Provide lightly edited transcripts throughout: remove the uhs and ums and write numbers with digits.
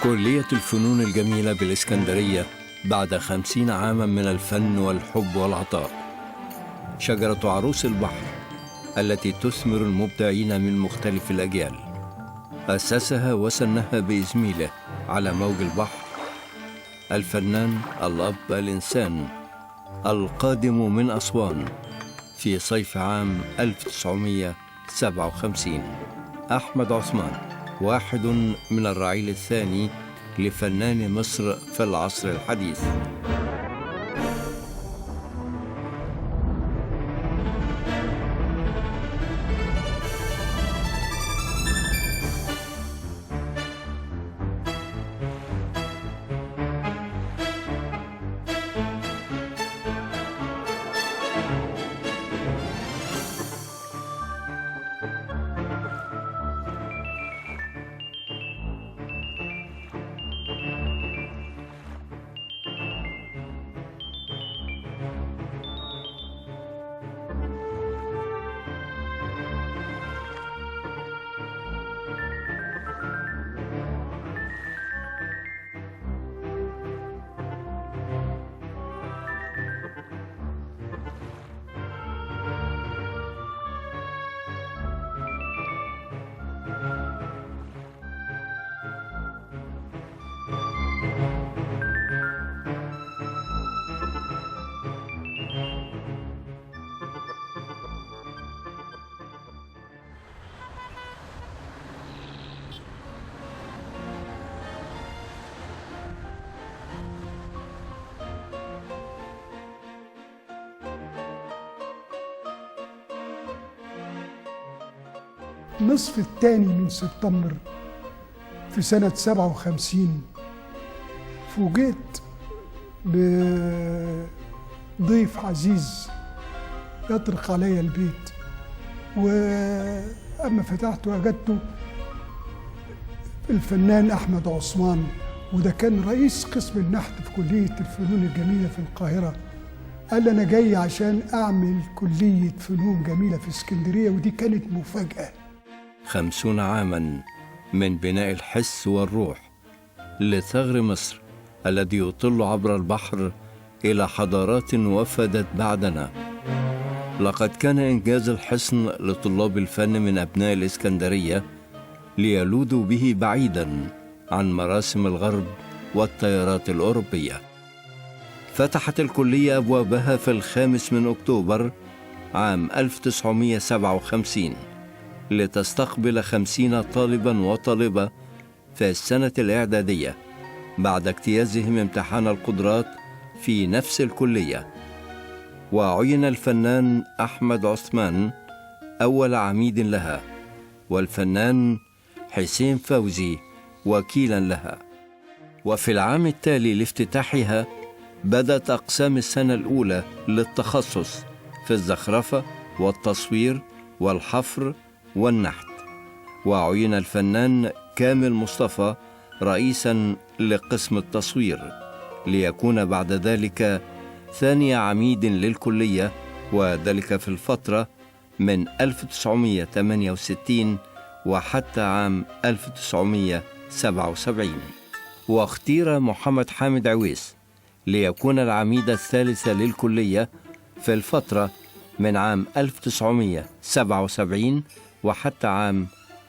كلية الفنون الجميلة بالإسكندرية بعد 50 عاما من الفن والحب والعطاء. شجرة عروس البحر التي تثمر المبدعين من مختلف الأجيال، أسسها وسنها بإزميله على موج البحر الفنان الأب الإنسان القادم من أسوان في صيف عام 1957، أحمد عثمان، واحد من الرعيل الثاني لفنان مصر في العصر الحديث. النصف الثاني من سبتمبر في سنة 57 فوجئت بضيف عزيز يطرق علي البيت، وأما فتحته وجدته الفنان أحمد عثمان، وده كان رئيس قسم النحت في كلية الفنون الجميلة في القاهرة. قال لي أنا جاي عشان أعمل كلية فنون جميلة في اسكندرية، ودي كانت مفاجأة. 50 عاما من بناء الحس والروح لثغر مصر الذي يطل عبر البحر إلى حضارات وفدت بعدنا. لقد كان إنجاز الحصن لطلاب الفن من أبناء الإسكندرية ليلوذوا به بعيدا عن مراسم الغرب والتيارات الأوروبية. فتحت الكلية أبوابها في 5 أكتوبر عام 1957 لتستقبل 50 طالبا وطالبة في السنة الإعدادية بعد اجتيازهم امتحان القدرات في نفس الكلية. وعين الفنان أحمد عثمان أول عميد لها، والفنان حسين فوزي وكيلا لها. وفي العام التالي لافتتاحها بدأت أقسام السنة الأولى للتخصص في الزخرفة والتصوير والحفر والنحت. وعين الفنان كامل مصطفى رئيسا لقسم التصوير ليكون بعد ذلك ثاني عميد للكلية، وذلك في الفترة من 1968 وحتى عام 1977. واختير محمد حامد عويس ليكون العميد الثالث للكلية في الفترة من عام 1977 وحتى عام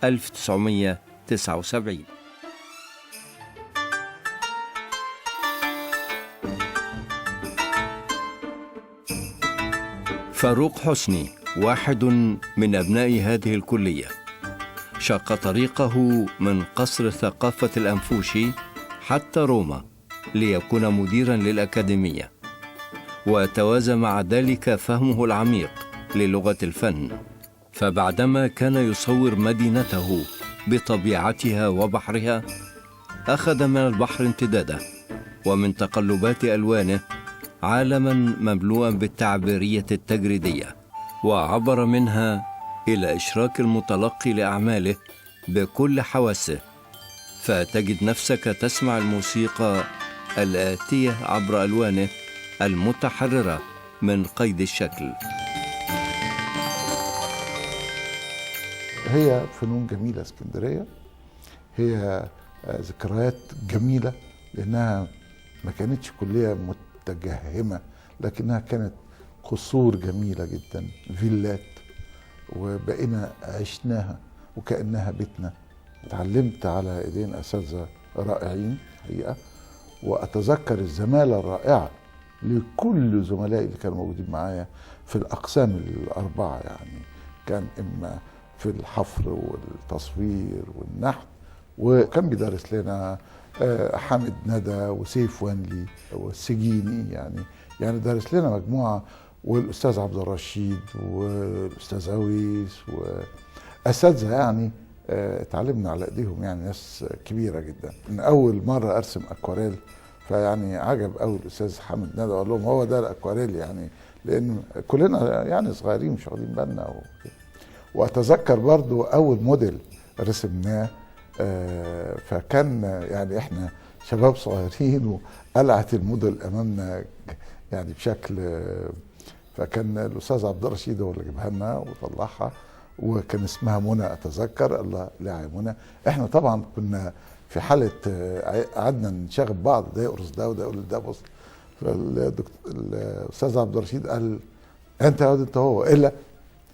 1979. فاروق حسني واحد من أبناء هذه الكلية، شق طريقه من قصر ثقافة الأنفوشي حتى روما ليكون مديرا للأكاديمية، وتوازى مع ذلك فهمه العميق للغة الفن. فبعدما كان يصور مدينته بطبيعتها وبحرها، أخذ من البحر امتداده ومن تقلبات ألوانه عالما مملوءا بالتعبيرية التجريدية، وعبر منها إلى إشراك المتلقي لأعماله بكل حواسه، فتجد نفسك تسمع الموسيقى الآتية عبر ألوانه المتحررة من قيد الشكل. هي فنون جميلة اسكندرية، هي ذكريات جميلة، لأنها ما كانتش كلية متجهمة، لكنها كانت قصور جميلة جدا، فيلات، وبقينا عشناها وكأنها بيتنا. اتعلمت على ايدين أساتذة رائعين حقيقة، وأتذكر الزمالة الرائعة لكل زملائي اللي كانوا موجودين معايا في الأقسام الأربعة، يعني كان إما في الحفر والتصوير والنحت، وكان بيدرس لنا حامد ندى وسيف وانلي والسجيني، يعني درس لنا مجموعة، والأستاذ عبد الرشيد والأستاذ عويس وأساتذة يعني اتعلمنا على ايديهم، يعني ناس كبيرة جدا. من أول مرة أرسم أكواريل فيعني عجب أوي الأستاذ حامد ندى، وقال لهم هو ده الأكواريل، يعني لأن كلنا يعني صغيرين مش واخدين بالنا وكده. وأتذكر برضو أول موديل رسمناه، فكان يعني احنا شباب صغيرين وقلعة الموديل أمامنا يعني بشكل، فكان الأستاذ عبد الرشيد هو اللي جابها لنا وطلعها، وكان اسمها منى أتذكر. الله لا يا منى. احنا طبعا كنا في حالة قعدنا نشاغب بعض، ده يقرص ده وده يقول ده بص. فالأستاذ عبد الرشيد قال انت يا واد انت هو، إلا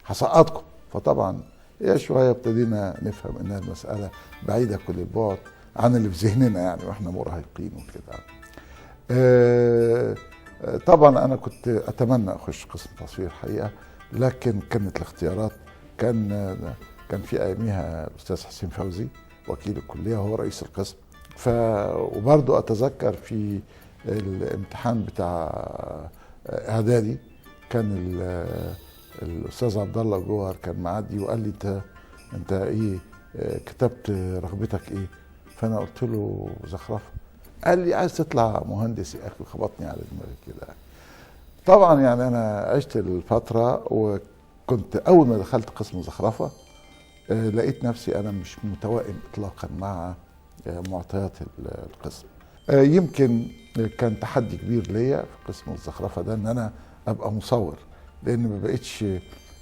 هسقطكم. فطبعا هي شوية ابتدينا نفهم انها المسألة بعيدة كل البعد عن اللي في ذهننا يعني واحنا مراهقين وكده. طبعا انا كنت اتمنى اخش قسم تصوير حقيقة، لكن كانت الاختيارات، كان في اياميها الاستاذ حسين فوزي وكيل الكلية وهو رئيس القسم. وبرضه اتذكر في الامتحان بتاع اعدادي كان الاستاذ عبد الله جوهر كان معدي وقال لي انت ايه كتبت رغبتك ايه؟ فانا قلت له زخرفه. قال لي عايز تطلع مهندس يا اخي، خبطني على دماغي كده. طبعا يعني انا عشت الفترة، وكنت اول ما دخلت قسم زخرفه لقيت نفسي انا مش متوائم اطلاقا مع معطيات القسم. يمكن كان تحدي كبير ليا في قسم الزخرفه ده ان انا ابقى مصور، لان ما بقتش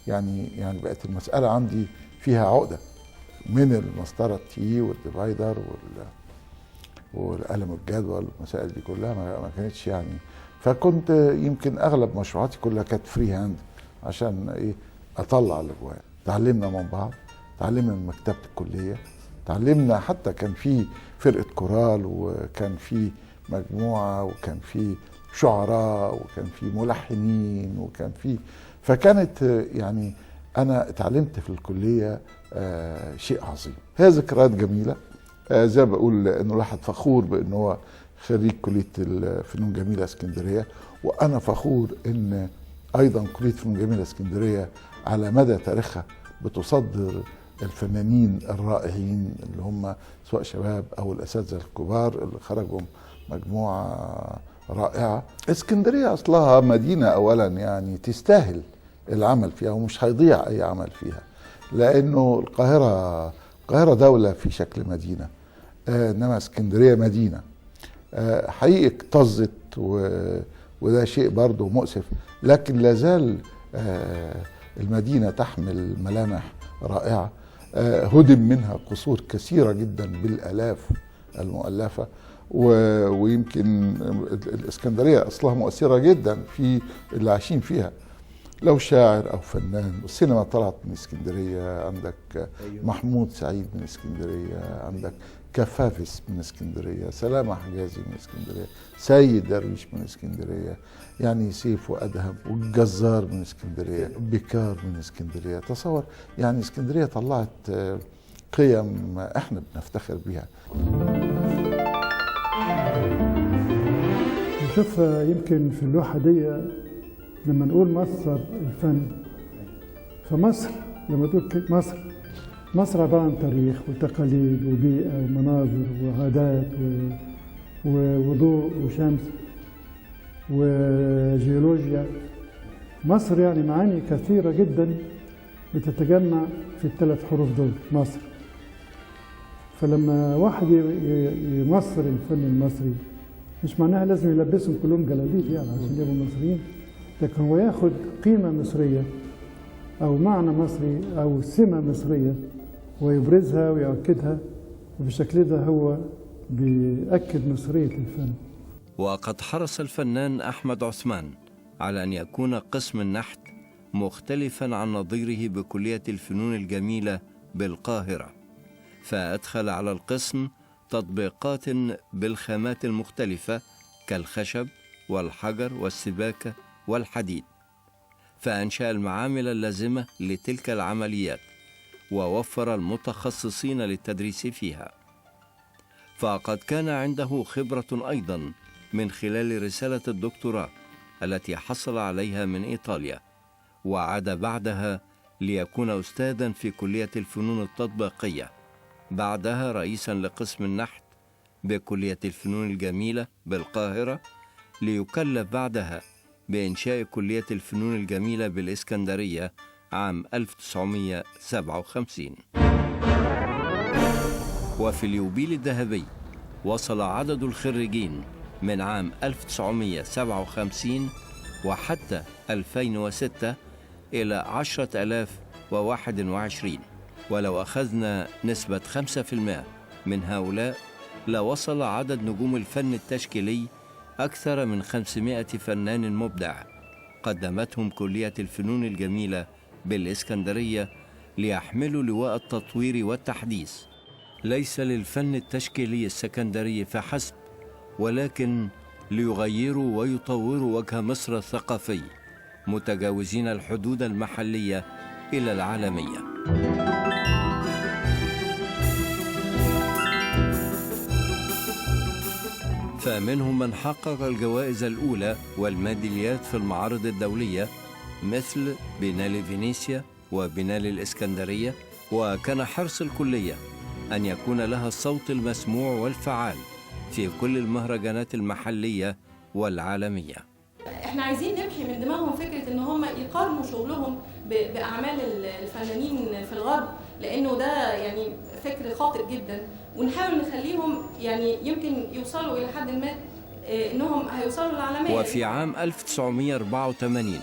يعني بقت المسالة عندي فيها عقده من المسطره ال T وال divider والقلم الجدول والمسائل دي كلها ما كانتش يعني. فكنت يمكن اغلب مشروعاتي كلها كانت free hand عشان ايه اطلع اللي جوايا. تعلمنا من بعض، تعلمنا من مكتبه الكلية، تعلمنا حتى كان في فرقه كورال، وكان في مجموعة، وكان في شعراء، وكان في ملحنين، وكان في، فكانت يعني انا اتعلمت في الكلية شيء عظيم. هي ذكريات جميلة، زي ما بقول انه الواحد فخور بان هو خريج كليه الفنون الجميلة اسكندرية، وانا فخور ان ايضا كليه فنون جميلة اسكندرية على مدى تاريخها بتصدر الفنانين الرائعين اللي هم سواء شباب او الاساتذة الكبار اللي خرجوا مجموعة رائعة. اسكندرية اصلها مدينة اولا يعني تستاهل العمل فيها، ومش هيضيع اي عمل فيها، لانه القاهرة دولة في شكل مدينة، انما اسكندرية مدينة حقيقي اكتظت، وده شيء برضه مؤسف، لكن لازال المدينة تحمل ملامح رائعة. هدم منها قصور كثيرة جدا بالالاف المؤلفة، ويمكن الاسكندرية اصلها مؤثرة جدا في اللي عايشين فيها، لو شاعر او فنان. السينما طلعت من اسكندرية، عندك أيوه. محمود سعيد من اسكندرية، عندك كفافس من اسكندرية، سلامه حجازي من اسكندرية، سيد درويش من اسكندرية، يعني سيف وادهم والجزار من اسكندرية، بكار من اسكندرية. تصور يعني اسكندرية طلعت قيم احنا بنفتخر بيها. نشوف يمكن في اللوحة دي لما نقول مصر الفن، فمصر لما تقول مصر، مصر عبارة عن تاريخ وتقاليد وبيئة ومناظر وعادات وضوء وشمس وجيولوجيا. مصر يعني معاني كثيرة جدا بتتجمع في الثلاث حروف دول مصر. فلما واحد يمصر الفن المصري مش معناها لازم يلبسهم كلهم جلاليب يعني عشان يبقوا مصريين، لكن هو ياخد قيمة مصرية أو معنى مصري أو سمة مصرية ويبرزها ويؤكدها وبالشكل ده هو بيأكد مصرية الفن. وقد حرص الفنان أحمد عثمان على أن يكون قسم النحت مختلفا عن نظيره بكلية الفنون الجميلة بالقاهرة، فأدخل على القسم تطبيقات بالخامات المختلفة كالخشب والحجر والسباكة والحديد، فأنشأ المعامل اللازمة لتلك العمليات ووفر المتخصصين للتدريس فيها. فقد كان عنده خبرة أيضا من خلال رسالة الدكتوراه التي حصل عليها من إيطاليا، وعاد بعدها ليكون أستاذا في كلية الفنون التطبيقية، بعدها رئيسا لقسم النحت بكلية الفنون الجميلة بالقاهرة، ليكلف بعدها بإنشاء كلية الفنون الجميلة بالإسكندرية عام 1957. وفي اليوبيل الذهبي وصل عدد الخريجين من عام 1957 وحتى 2006 إلى 10,021، ولو أخذنا نسبة 5% من هؤلاء لوصل عدد نجوم الفن التشكيلي أكثر من 500 فنان مبدع قدمتهم كلية الفنون الجميلة بالإسكندرية ليحملوا لواء التطوير والتحديث ليس للفن التشكيلي السكندري فحسب، ولكن ليغيروا ويطوروا وجه مصر الثقافي متجاوزين الحدود المحلية إلى العالمية. فمنهم من حقق الجوائز الأولى والميداليات في المعارض الدولية مثل بينالي فينيسيا وبينالي الإسكندرية. وكان حرص الكلية أن يكون لها الصوت المسموع والفعال في كل المهرجانات المحلية والعالمية. احنا عايزين نمحي من دماغهم فكرة ان هم يقارنوا شغلهم بأعمال الفنانين في الغرب، لانه ده يعني فكر خاطئ جدا، ونحاول نخليهم يعني يمكن يوصلوا الى حد ما انهم هيوصلوا للعالمية. وفي عام 1984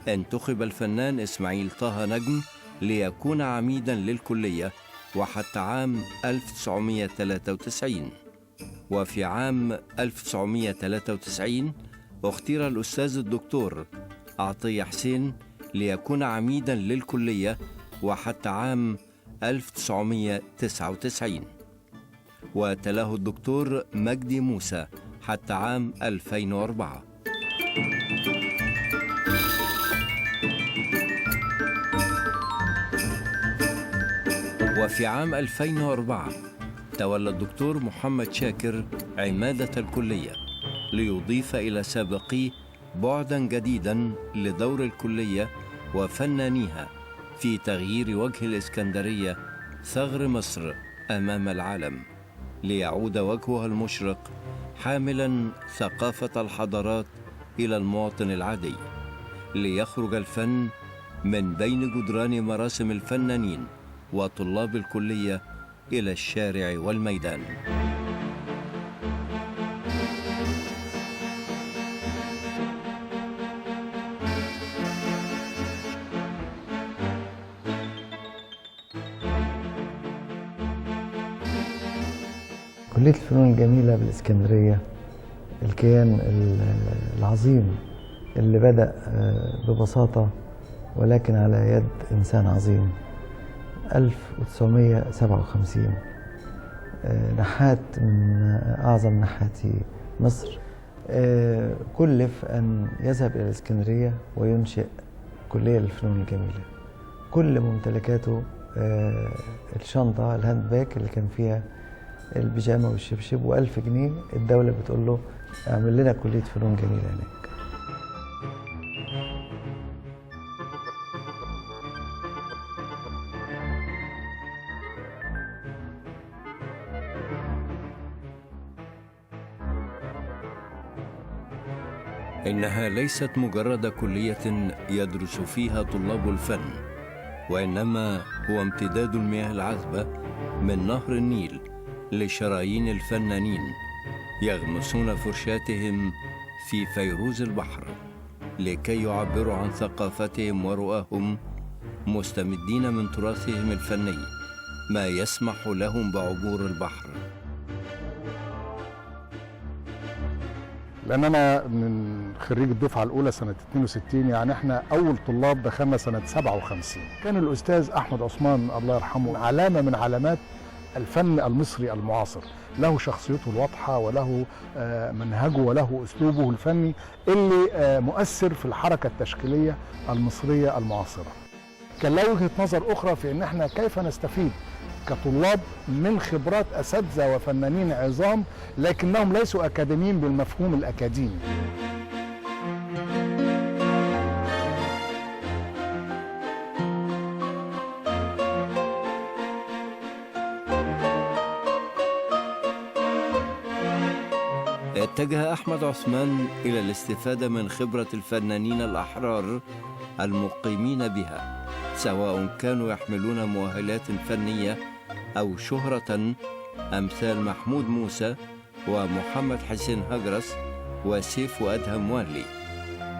انتخب الفنان إسماعيل طه نجم ليكون عميدا للكلية وحتى عام 1993. وفي عام 1993 اختير الأستاذ الدكتور عطية حسين ليكون عميدا للكلية وحتى عام 1999، وتلاه الدكتور مجدي موسى حتى عام 2004. وفي عام 2004 تولى الدكتور محمد شاكر عمادة الكلية ليضيف إلى سابقيه بعداً جديداً لدور الكلية وفنانيها في تغيير وجه الإسكندرية ثغر مصر أمام العالم، ليعود وجهها المشرق حاملاً ثقافة الحضارات إلى المواطن العادي، ليخرج الفن من بين جدران مراسم الفنانين وطلاب الكلية إلى الشارع والميدان. كلية الفنون الجميلة بالإسكندرية، الكيان العظيم اللي بدأ ببساطة ولكن على يد إنسان عظيم. 1957 نحات من أعظم نحاتي مصر كلف أن يذهب إلى الإسكندرية وينشئ كلية للفنون الجميلة. كل ممتلكاته الشنطة ال hand bag اللي كان فيها البيجامة والشبشب و1000 جنيه، الدولة بتقول له اعمل لنا كلية فنون جميلة هناك. إنها ليست مجرد كلية يدرس فيها طلاب الفن، وإنما هو امتداد المياه العذبة من نهر النيل لشرايين الفنانين يغمسون فرشاتهم في فيروز البحر لكي يعبروا عن ثقافتهم ورؤاهم، مستمدين من تراثهم الفني ما يسمح لهم بعبور البحر. لأن أنا من خريج الدفعة الأولى سنة 62، يعني إحنا أول طلاب دخلنا سنة 57. كان الأستاذ أحمد عثمان الله يرحمه علامة من علامات الفن المصري المعاصر، له شخصيته الواضحة وله منهجه وله أسلوبه الفني اللي مؤثر في الحركة التشكيلية المصرية المعاصرة. كان له وجهة نظر أخرى في إن إحنا كيف نستفيد كطلاب من خبرات أساتذة وفنانين عظام لكنهم ليسوا أكاديميين بالمفهوم الأكاديمي. اتجه أحمد عثمان إلى الاستفادة من خبرة الفنانين الأحرار المقيمين بها، سواء كانوا يحملون مؤهلات فنية أو شهرة، أمثال محمود موسى ومحمد حسين هجرس وسيف وأدهم والي.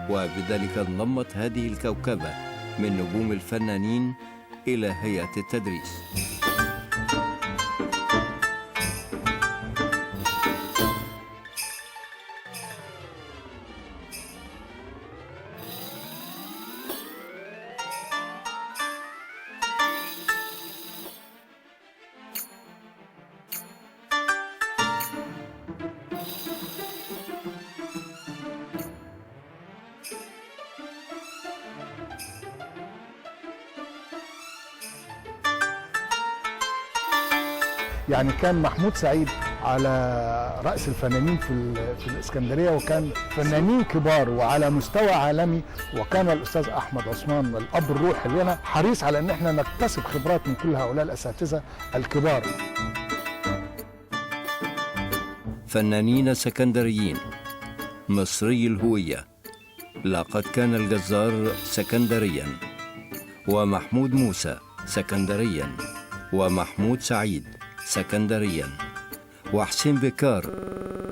وبذلك انضمت هذه الكوكبة من نجوم الفنانين إلى هيئة التدريس. يعني كان محمود سعيد على رأس الفنانين في الإسكندرية، وكان فنانين كبار وعلى مستوى عالمي، وكان الأستاذ أحمد عثمان الأب الروحي لنا حريص على أن احنا نكتسب خبرات من كل هؤلاء الأساتذة الكبار. فنانين سكندريين مصري الهوية، لقد كان الجزار سكندريا، ومحمود موسى سكندريا، ومحمود سعيد سكندريا، وحسين بكار